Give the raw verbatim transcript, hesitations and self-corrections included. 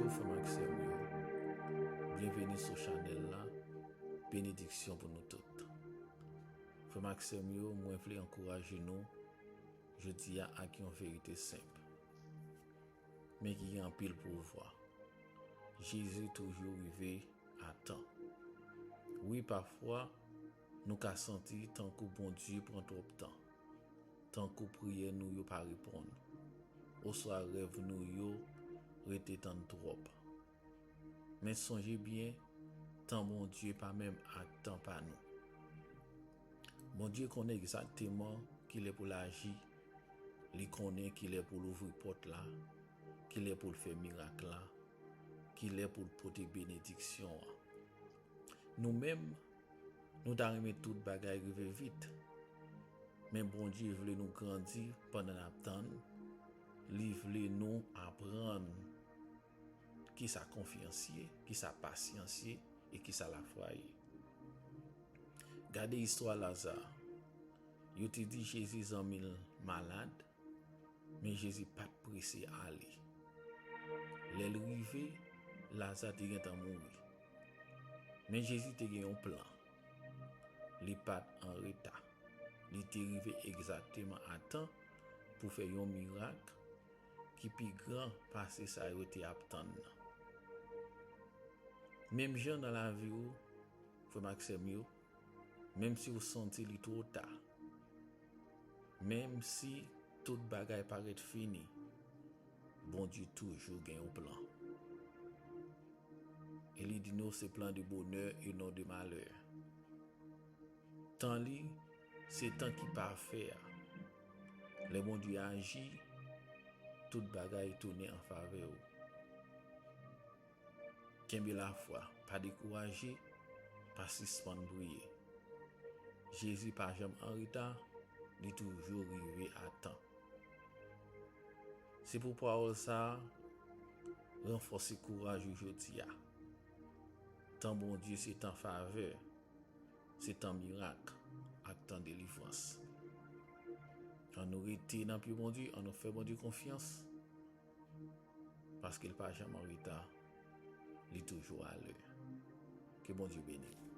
Frè m ak sè m yo, byenveni sou chanèl la. Benediksyon pou nou tout. Frè m ak sè m yo, mwen vle ankouraje nou jodi a ak yon verite senp, men ki gen anpil pouvwa. Jezi toujou rive a tan. Wi, pafwa, nou ka santi tankou Bondye pran twòp tan, tankou priyè nou yo pa reponn, oswa rèv nou yo rete tann twòp. Men sonje byen, tan Bondye pa menm ak tan pa nou. Bondye konnen egzakteman kilè pou l aji. Li konnen kilè pou l ouvri pòt la, kilè pou l fè mirak la, kilè pou l pote benediksyon an. Nou menm, nou ta renmen tout bagay rive vit. Men Bondye vle nou grandi pandan n ap tann. Li vle nou aprann kisa konfyans ye, kisa pasyans ye, e kisa lafwa ye. Gade istwa Laza. Yo te di Jezi zanmi l malad, men Jezi pa t prese ale. Lè l rive, Laza te gentan mouri. Men Jezi te gen yon plan. Li pa t an reta. Li te rive egzakteman a tan pou fè yon mirak ki pi gran pase sa yo te ap tann nan. Menm jan nan lavi w, frè m ak sè m yo, menm si w santi li twò ta, menm si tout bagay parèt fini, Bondye toujou gen yon plan. E li di nou se plan de bonè e non de malè. Tan li, se tan ki pafè a. Lè Bondye aji, tout bagay tounen an favè w. Kenbe lafwa, pa dekouraje, pa sispann priye. Jezi pa janm an reta, li toujou rive a tan. Se pou pawòl sa a ranfòse kouraj ou jodi a. Tan Bondye se tan favè, se tan mirak ak tan delivrans. Ann nou rete nan pye Bondye, ann nou fè Bondye konfyans, paske l pa janm an reta, li toujou alè. Ke Bondye beni w.